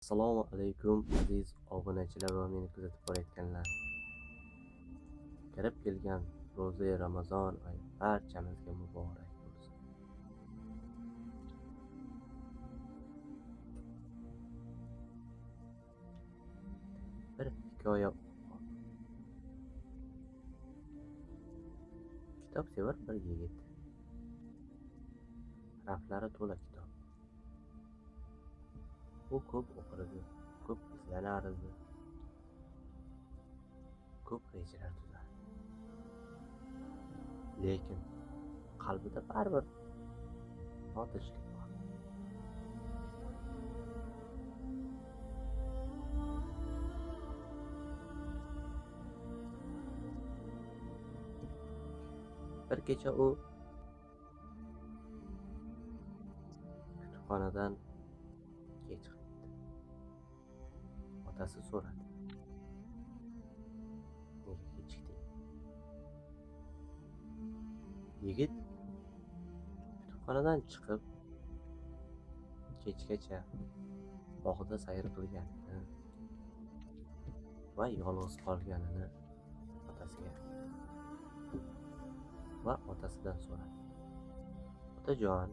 Assalomu alaykum aziz obunachilar va meni kuzatib borayotganlar. Kirib kelgan ro'za Ramazon oyi barchamizga muborak bo'lsin. Bir hikoya o'qib qoldim. Kitobsevar bir yigit. Raflari to'la kitob. U ko'p o'qirdi, ko'p izlanardi, ko'p rejalar tuzardi. Lekin qalbida baribir notinchlik bor. Bir kecha u kutubxonadan kech qaytdi. Otasi so'radi: "Nega kechikding?" Yigit kutubxonadan chiqib kechgacha bog'da sayr qilganini va yolg'iz qolganini otasiga va otasidan so'radi: "Otajon,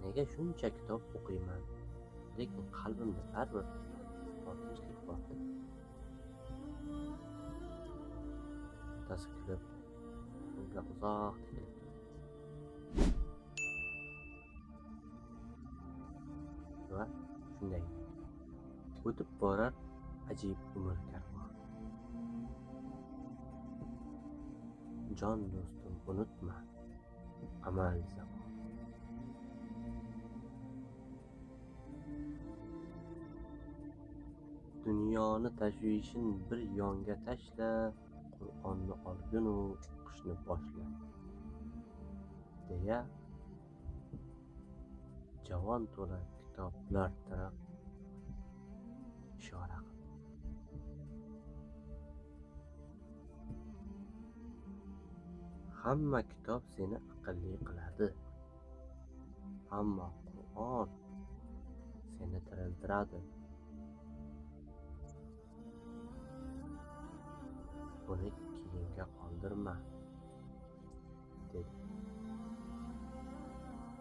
nega shuncha kitob o'qiyman, lekin qalbimda baribir notinchlik bor?" Otasi kulib, unga uzoq tikilib turdi va shunday dedi: "O'tib borar ajib umr karvoni. Jon do'stim, unutma amal zamon. Dunyoni tashvishin bir yonga tashla, Qur'onni olginu o'qishni boshla", deya javon to'la kitoblar taraf ishora qildi. Hamma kitob seni aqlli qiladi, ammo Qur'on seni tiriltiradi. Buni keyinga qoldirma, dedi.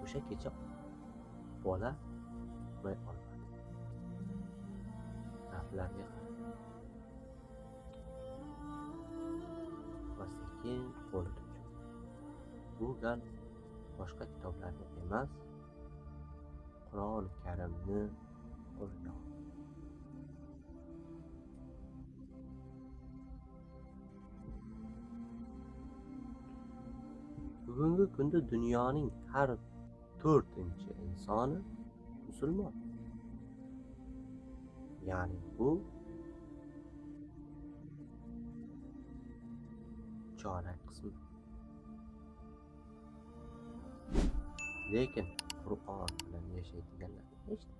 O'sha kecha bola uxlay olmadi. Raflarga qaradi va sekin qo'lini cho'zdi. Bu gal boshqa kitoblarni emas, Qur'oni Karimni qo'liga oldi. Bugungi kunda dunyoning har 4-chi insoni musulmon. Ya'ni bu chorak qismi. Lekin Qur'on bilan yashaydiganlar nechta?